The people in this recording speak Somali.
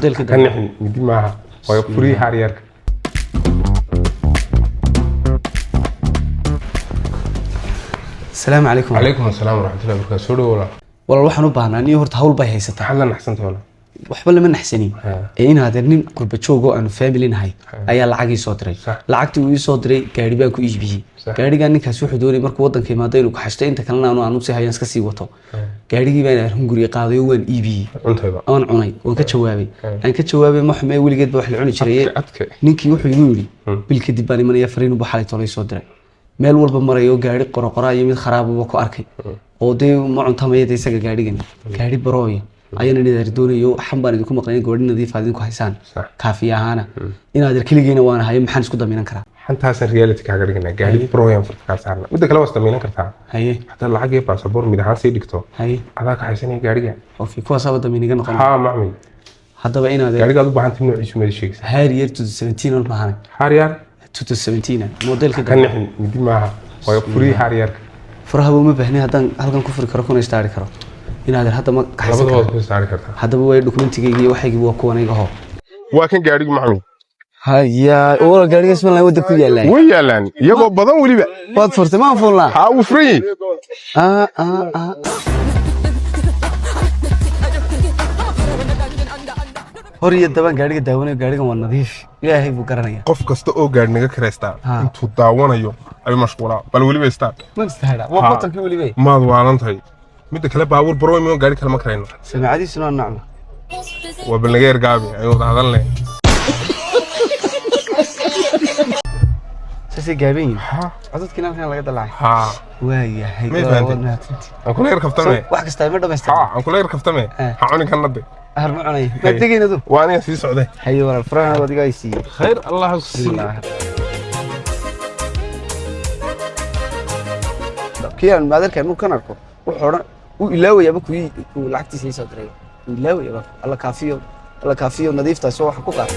Modelka Ka nixin, midi maaha, waa furihii Harrierka. Asalaamu calaykum. Calaykum asalaam waraxmatullahi wabarakaatu, soo dhawo walaal. Walaal, waxaan u baahnaa niyo horta hawl bay haysataa. Maxaad la naxsantay, walaal? Waxba lama naxsanin. Ee in adeer nin qurba joog oo aanu family nahay ayaa lacag ii soo diray. Lacagtii uu ii soo diray gaari baan ku iibiyey. Gaarigan ninkaas wuxuu doonayay markuu wadanka imaado inuu kaxashto, inta kalena aanu sii hayaan iska sii wato. Gaarigii baan hunguriga qaaday oo waan iibiyey. Cuntayba. Waan cunay, waan ka jawaabay, aan ka jawaabay. Ma xumee, weligeed ba wax la cuni jiray. Adke. Ninkii wuxuu igu yidhi bil kadib baan imanaya. Fariin buu xalay tolay soo diray. Meel walba marayo gaari qoraqora iyo mid kharaababa ku arkay oo dee ma cuntamaya dee isaga gaadhigan gaari barooya ayaan inaad doonayo. Xan baan idinku maqlay in gaadhi nadiif aad idinku haysaan. Kaafiya ahaana inaad keligiina waan hayo, maxaan isku damiinan karaa? Xantaasaan reality kaaga dhiganaa, gaari broyan farta kaa saarna. Midda kale, waa isdamiinan kartaa. Haddaad lacag iyo baasaboor mid ahaan sii dhigto, adaa ka haysanaya gaariga. Okay, kuwaasaaba damiin iga noqon. Haa, macmil. Haddaba inaad Gaarigaad u baahantay noociisu meed sheegaysa? Harrier 2017 on baahana. Harrier. 2017 modelka. Ka nixin, midi maaha, waa furihii Harrierka. Furahaba uma baahni, haddaan halkan ku furi karo kuna istaari karo. Inaad hadda ma kaxaysan Labadaba waad karo? ku saari kartaa. Haddaba way dokumentigayga iyo waxaygii waa kuwan iga hoo. Waa kan gaarigu, macmil. Haya wala, gaariga Somaliland wadda ku yaallaan. Way yaalaan iyagoo badan weliba. Waad furtay, maan fuulnaa? Haa, wuu furan yahay. Ah ah ah, hor iyo dabaan gaariga daawanayo, gaarigan waa nadiif, Ilaahay buu garanaya. Qof kasta oo gaari naga kiraystaa intuu daawanayo ayuu mashquulaa, bal weliba istaa. Ma istaahila, waa botankii weliba. Maad waalan tahay. Midda kale, baabuur baroomi gaari kale ma karayno. Samacadiisuna waa nacma. Waa bal naga yargaabi, ayuu wada hadalnay. Saasay gaaban yihiin codadkiina halkan laga dalacay. Waayahay. May fahantay? Waad mahadsantihi. Aan kula yar kaftame. Wax kasta ma dhamaystir. Ha, aan kula yar kaftame. Ha cuni kan nade. Har ma cunay, maad tegayn adu? Waa aniga sii socday. Haye walaal, furahan adiga ay siiyey. Khayr Allah siiyo. Kii aan maadarka markuu kan arko wuxuu odhan uu ilaawayaaba kuwii kuu lacagtiisa ii soo diray, uu ilaawayaaba. Alla kaafiyo, alla kaafiyo, nadiiftaas oo waxa ku qaata.